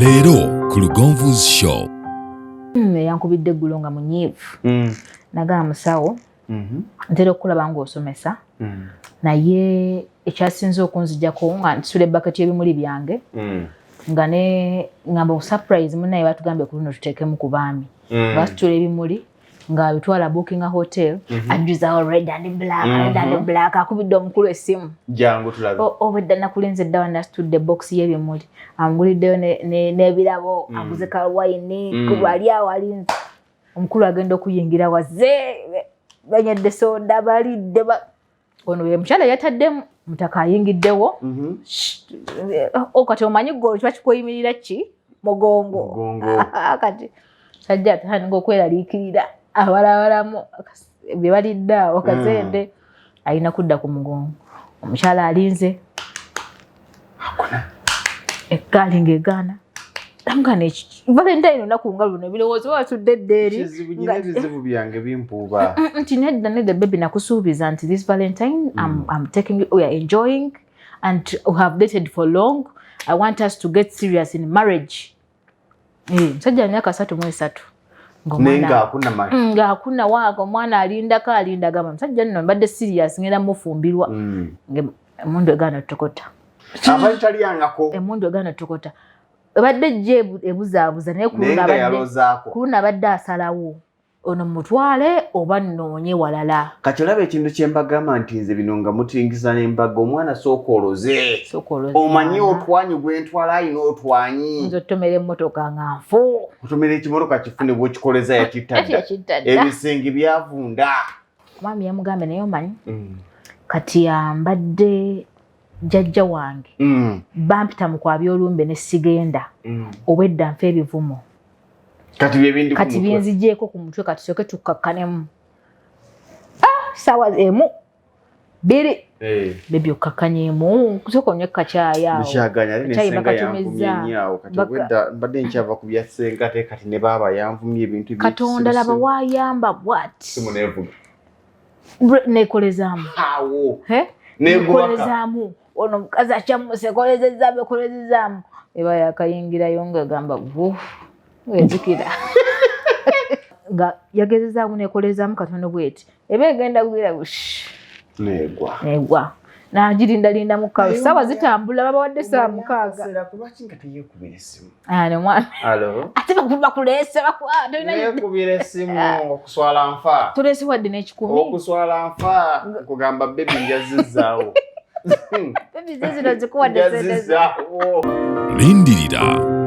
Leero ku Lugonvu's Show. Eyankubidde eggulo nga munyiivu. Nagamba, "Musawo, ntera okulaba ng'osomesa, naye ekyasinze okunzijjako nga nsula ebbaketi y'ebimuli byange nga ne ngamba surprise munaye, batugambye ku luno tuteekemu ku baami." Basitula ebimuli nga bitwala booking a hotel, ajjuzawo red and black, red and black. Akubidde omukulu essimu. Jangu tulabe. Obwedda nakulinze dda, wanasitudde box y'ebimuli, amuguliddeyo n'ebirabo, aguze ka wayini. Lwali awo alinze omukulu agenda okuyingira, waze banyedde soda, balidde ono ye mukyala yataddemu mutaka ayingiddewo. Kati omanyi gwe kiba kikweyimirira ki mugongo. Mugongo. Kati sajja atandika okweraliikirira, abalabalamu bye balidde awo, kasente alina kudda ku mugongo. Omukyala alinze eggaali ng'egaana. Amugana, "Valentine olunaku nga luno, ebirowoozo batudde edda eri." Kizibu nyina, ebizibu byange bimpuuba. Nti, "Nedda, nedda baby, nakusuubiza nti this Valentine I'm taking you, we are enjoying and we have dated for long. I want us to get serious in marriage." Musajja myaka 33. Naye ng'akunama. Ng'akuna waako omwana alindako, alinda, agamba, "Musajja nno mbadde serious, ngenda mufumbirwa." Emundu egaana tokota. Abali talyangako. Emundu egaana tokota, ebadde ejja ebuzaabuza, naye naye nga yalozaako. Ku luno abadde asalawo, ono mutwale oba nnoonye walala. Kati olaba ekintu kye mbagamba nti nze bino nga mutingiza n'embaga, omwana sooka oloze. Sooka oloze. Omanyi Mwana. Otwanyi gwentwala ayina otwanyi. Nze otomera emmotoka nga nfu. Otomera ekimotoka kifune bwekikoleza. Ati Yakitadda. Yakitadda. Ebisenge byavunda. Omwami yamugambye, "Naye omanyi, kati ambadde jjajja wange, bampita mu kwabya olumbe ne sigenda, obwedda nfa ebivumo." Kati byebindi. "Kati byenzigyeko ku mutwe, kati soke tukkakkanemu." Ah, saawa 1, 2, baby, okkakkanyemu, kusooka onywe kacaayi awo. Nkyaganya ate. Ekyayi nesenga yanvumye bakatumizza. Nnyo awo kati. Obwedda mbadde nkyava ku bya ssenga, ate kati ne baaba yanvumye ebintu. Katonda laba waayamba bwati. Simu nevuga. Nekolezaamu. Awo. He? Negubaka. Nekolezaamu, ono omukazi akyamuse, kolezezaamu, ekolezezaamu, eba yakayingirayo nga egamba bu enzikira nga yagezezaamu, nekolezaamu katono bweti, eba egenda gwira bush. Negwa. Negwa, nagirindalinda mukawe, saawa zitambula, babawadde saawa 6. Akaseera kulwaki nga teyekubira essimu? Ah, omwami. Alo. Ate bakuleese. Nekubira essimu, okuswala nfa. Tuleese wadde n'ekikumi. Okuswala nfa, nkugamba baby, njazizaawo. Baby, ze zino zikuwadde sente zo. Njazizaawo. Lindirira.